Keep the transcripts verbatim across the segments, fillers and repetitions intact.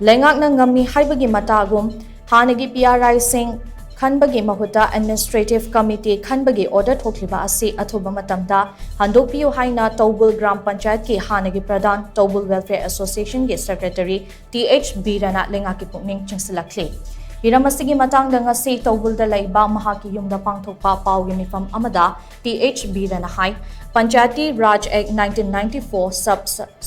ꯂꯩꯉꯥꯛꯅ ꯉꯝꯃꯤ ꯍꯥꯏꯕꯒꯤ ꯃꯇꯥꯒꯨꯝ ꯍꯥꯟꯅꯒꯤ ꯄꯤ ꯑꯥꯔ ꯑꯥꯏꯁꯤꯡ ꯈꯟꯕꯒꯤ ꯃꯍꯨꯠꯇ ꯑꯦꯗꯃꯤꯅꯤꯁꯇ꯭ꯔꯦꯇꯤꯚ ꯀꯃꯤꯇꯤ ꯈꯟꯕꯒꯤ ꯑꯣꯔꯗꯔ ꯊꯣꯛꯈꯤꯕ ꯑꯁꯤ ꯑꯊꯨꯕ ꯃꯇꯝꯗ ꯍꯟꯗꯣꯛꯄꯤꯌꯨ ꯍꯥꯏꯅ ꯇꯧꯕꯨꯜ ꯒ꯭ꯔꯥꯝ ꯄꯟꯆꯥꯌꯠꯀꯤ ꯍꯥꯟꯅꯒꯤ ꯄ꯭ꯔꯙꯥꯟ ꯇꯧꯕꯨꯜ ꯋꯦꯜꯐꯤꯌꯔ ꯑꯦꯁꯣꯁꯤꯌꯦꯁꯟꯒꯤ ꯁꯦꯀ꯭ꯔꯦꯇꯔꯤ ꯇꯤ ꯑꯩꯆ ꯕꯤꯔꯅ ꯂꯩꯉꯥꯛꯀꯤ ꯄꯨꯛꯅꯤꯡ ꯆꯤꯡꯁꯤꯜꯂꯛꯂꯤ꯫ ꯍꯤꯔꯝ ꯑꯁꯤꯒꯤ ꯃꯇꯥꯡꯗ ꯉꯁꯤ ꯇꯧꯕꯨꯜꯗ ꯂꯩꯕ ꯃꯍꯥꯛꯀꯤ ꯌꯨꯝꯗ ꯄꯥꯡꯊꯣꯛꯄ ꯄꯥꯎꯒꯤ ꯃꯤꯐꯝ ꯑꯃꯗ ꯇꯤ ꯑꯩꯆ ꯕꯤꯔꯅ ꯍꯥꯏ, ꯄꯟꯆꯥꯌꯇꯤ ꯔꯥꯖ ꯑꯦꯛ nineteen ninety four sub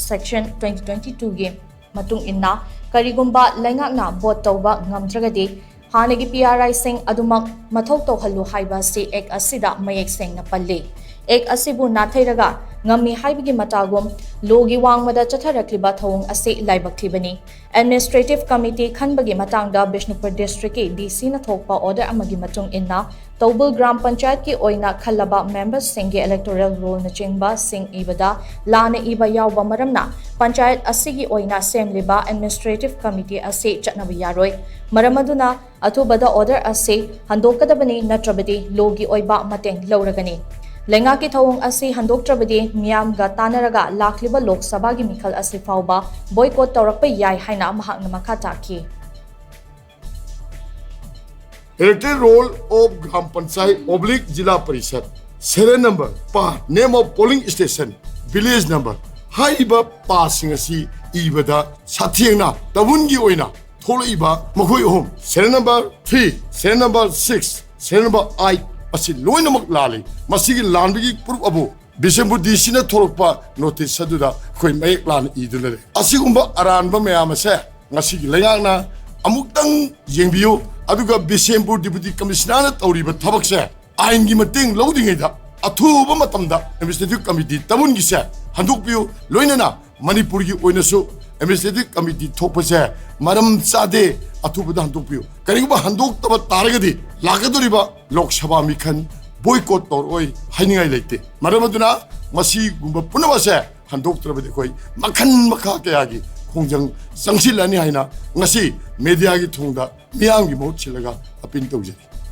section twenty twenty twoꯒꯤ ꯃꯇꯨꯡ ꯏꯟꯅ ꯀꯔꯤꯒꯨꯝꯕ ꯂꯩꯉꯥꯛꯅ ꯚꯣꯠ ꯇꯧꯕ ꯉꯝꯗ꯭ꯔꯒꯗꯤ ꯍꯥꯟꯅꯒꯤ ꯄꯤ ꯑꯥꯔ ꯑꯥꯏꯁꯤꯡ ꯑꯗꯨꯃꯛ ꯃꯊꯧ ꯇꯧꯍꯜꯂꯨ ꯍꯥꯏꯕ ꯑꯁꯤ ꯑꯦꯛ ꯑꯁꯤꯗ ꯃꯌꯦꯛ ꯁꯦꯡꯅ ꯄꯜꯂꯤ꯫ ꯑꯦꯛ ꯑꯁꯤꯕꯨ ꯅꯥꯊꯩꯔꯒ ꯉꯝꯃꯤ ꯍꯥꯏꯕꯒꯤ ꯃꯇꯥꯒꯨꯝ ꯂꯣꯒꯤ ꯋꯥꯡꯃꯗ ꯆꯠꯊꯔꯛꯂꯤꯕ ꯊꯧꯑꯣꯡ ꯑꯁꯤ ꯂꯥꯏꯕꯛ ꯊꯤꯕꯅꯤ꯫ ꯑꯦꯗꯃꯤꯅꯤꯁꯇ꯭ꯔꯦꯇꯤꯚ ꯀꯃꯤꯇꯤ ꯈꯟꯕꯒꯤ ꯃꯇꯥꯡꯗ ꯕꯤꯁꯅꯨꯄꯨꯔ ꯗꯤꯁꯇ꯭ꯔꯤꯛꯀꯤ ꯗꯤ ꯁꯤꯅ ꯊꯣꯛꯄ ꯑꯣꯔꯗꯔ ꯑꯃꯒꯤ ꯃꯇꯨꯡ ꯏꯟꯅ ꯇꯧꯕꯨꯜ ꯒ꯭ꯔꯥꯝ ꯄꯟꯆꯥꯌꯠꯀꯤ ꯑꯣꯏꯅ ꯈꯜꯂꯕ ꯃꯦꯝꯕꯔꯁꯤꯡꯒꯤ ꯏꯂꯦꯛꯇꯣꯔꯦꯜ ꯔꯣꯜꯅꯆꯤꯡꯕꯁꯤꯡ ꯏꯕꯗ ꯂꯥꯟꯅ ꯏꯕ ꯌꯥꯎꯕ ꯃꯔꯝꯅ ꯄꯟꯆꯥꯌꯠ ꯑꯁꯤꯒꯤ ꯑꯣꯏꯅ ꯁꯦꯝꯂꯤꯕ ꯑꯦꯗꯃꯤꯅꯤꯁꯇ꯭ꯔꯦꯇꯤꯚ ꯀꯃꯤꯇꯤ ꯑꯁꯤ ꯆꯠꯅꯕ ꯌꯥꯔꯣꯏ꯫ ꯃꯔꯝ ꯑꯗꯨꯅ ꯑꯊꯨꯕꯗ ꯑꯣꯔꯗꯔ ꯑꯁꯤ ꯍꯟꯗꯣꯛꯀꯗꯕꯅꯤ, ꯅꯠꯇ꯭ꯔꯕꯗꯤ ꯂꯣꯒꯤ ꯑꯣꯏꯕ ꯃꯇꯦꯡ ꯂꯧꯔꯒꯅꯤ꯫ ꯂꯩꯉꯥꯛꯀꯤ ꯊꯧꯑꯣꯡ ꯑꯁꯤ ꯍꯟꯗꯣꯛꯇ꯭ꯔꯕꯗꯤ ꯃꯤꯌꯥꯝꯒ ꯇꯥꯟꯅꯔꯒ ꯂꯥꯛꯂꯤꯕ ꯂꯣꯛ ꯁꯚꯥꯒꯤ ꯃꯤꯈꯜ ꯑꯁꯤ ꯐꯥꯎꯕ ꯕꯣꯏꯀꯣꯠ ꯇꯧꯔꯛꯄ ꯌꯥꯏ ꯍꯥꯏꯅ ꯃꯍꯥꯛꯅ ꯃꯈꯥ ꯇꯥꯈꯤ꯫ Electoral Roll of Gram Panchayat oblique Zilla Parishad, serial number, pa, name of polling station, village number ꯍꯥꯏꯔꯤꯕ ꯄꯥꯁꯤꯡ ꯑꯁꯤ ꯏꯕꯗ ꯁꯥꯊꯦꯡꯅ ꯇꯥꯎꯟꯒꯤ ꯑꯣꯏꯅ ꯊꯣꯛꯂꯛꯏꯕ ꯃꯈꯣꯏ ꯑꯍꯨꯝ, serial number three, serial number six, serial number eight ꯑꯁꯤ ꯂꯣꯏꯅꯃꯛ ꯂꯥꯜꯂꯤ꯫ ꯃꯁꯤꯒꯤ ꯂꯥꯟꯕꯒꯤ ꯄ꯭ꯔꯨꯐ ꯑꯗꯨ ꯕꯤꯁꯦꯝꯄꯨꯔ ꯗꯤ ꯁꯤꯅ ꯊꯣꯛꯂꯛꯄ ꯅꯣꯇꯤꯁ ꯑꯗꯨꯗ ꯑꯩꯈꯣꯏ ꯃꯌꯦꯛ ꯂꯥꯟꯅ ꯏꯗꯨꯅ ꯂꯩ꯫ ꯑꯁꯤꯒꯨꯝꯕ ꯑꯔꯥꯟꯕ ꯃꯌꯥꯝ ꯑꯁꯦ ꯉꯁꯤꯒꯤ ꯂꯩꯉꯥꯛꯅ ꯑꯃꯨꯛꯇꯪ ꯌꯦꯡꯕꯤꯌꯨ, ꯑꯗꯨꯒ ꯕꯤꯁꯦꯝꯄꯨꯔ ꯗꯤꯄꯨꯇꯤ ꯀꯃꯤꯁꯅꯔꯅ ꯇꯧꯔꯤꯕ ꯊꯕꯛꯁꯦ ꯑꯥꯏꯟꯒꯤ ꯃꯇꯦꯡ ꯂꯧꯗ꯭ꯔꯤꯉꯩꯗ ꯑꯊꯨꯕ ꯃꯇꯝꯗ ꯑꯦꯗꯃꯤꯅꯤꯁꯇ꯭ꯔꯦꯇꯤꯚ ꯀꯃꯤꯇꯤ ꯇꯥꯎꯟꯒꯤꯁꯦ ꯍꯟꯗꯣꯛꯄꯤꯌꯨ꯫ ꯂꯣꯏꯅꯅ ꯃꯅꯤꯄꯨꯔꯒꯤ ꯑꯣꯏꯅꯁꯨ ꯑꯦꯗꯃꯤꯅꯤꯁꯇ꯭ꯔꯦꯇꯤꯚ ꯀꯃꯤꯇꯤ ꯊꯣꯛꯄꯁꯦ ꯃꯔꯝ ꯆꯥꯗꯦ, ꯑꯊꯨꯕꯗ ꯍꯟꯗꯣꯛꯄꯤꯌꯨ꯫ ꯀꯔꯤꯒꯨꯝꯕ ꯍꯟꯗꯣꯛꯇꯕ ꯇꯥꯔꯒꯗꯤ ꯂꯥꯛꯀꯗꯧꯔꯤꯕ ꯂꯣꯛ ꯁꯚꯥ ꯃꯤꯈꯜ ꯕꯣꯏꯀꯣꯠ ꯇꯧꯔꯛꯑꯣꯏ ꯍꯥꯏꯅꯤꯡꯉꯥꯏ ꯂꯩꯇꯦ꯫ ꯃꯔꯝ ꯑꯗꯨꯅ ꯃꯁꯤꯒꯨꯝꯕ ꯄꯨꯝꯅꯃꯛ ꯑꯁꯦ ꯍꯟꯗꯣꯛꯇ꯭ꯔꯕꯗꯤ ꯑꯩꯈꯣꯏ ꯃꯈꯜ ꯃꯈꯥ ꯀꯌꯥꯒꯤ ꯈꯣꯡꯖꯪ ꯆꯪꯁꯤꯜꯂꯅꯤ ꯍꯥꯏꯅ ꯉꯁꯤ ꯃꯦꯗꯤꯌꯥꯒꯤ ꯊꯣꯡꯗ ꯃꯤꯌꯥꯝꯒꯤ ꯃꯍꯨꯠ ꯁꯤꯜꯂꯒ ꯑꯄꯤꯜ ꯇꯧꯖꯔꯤ꯫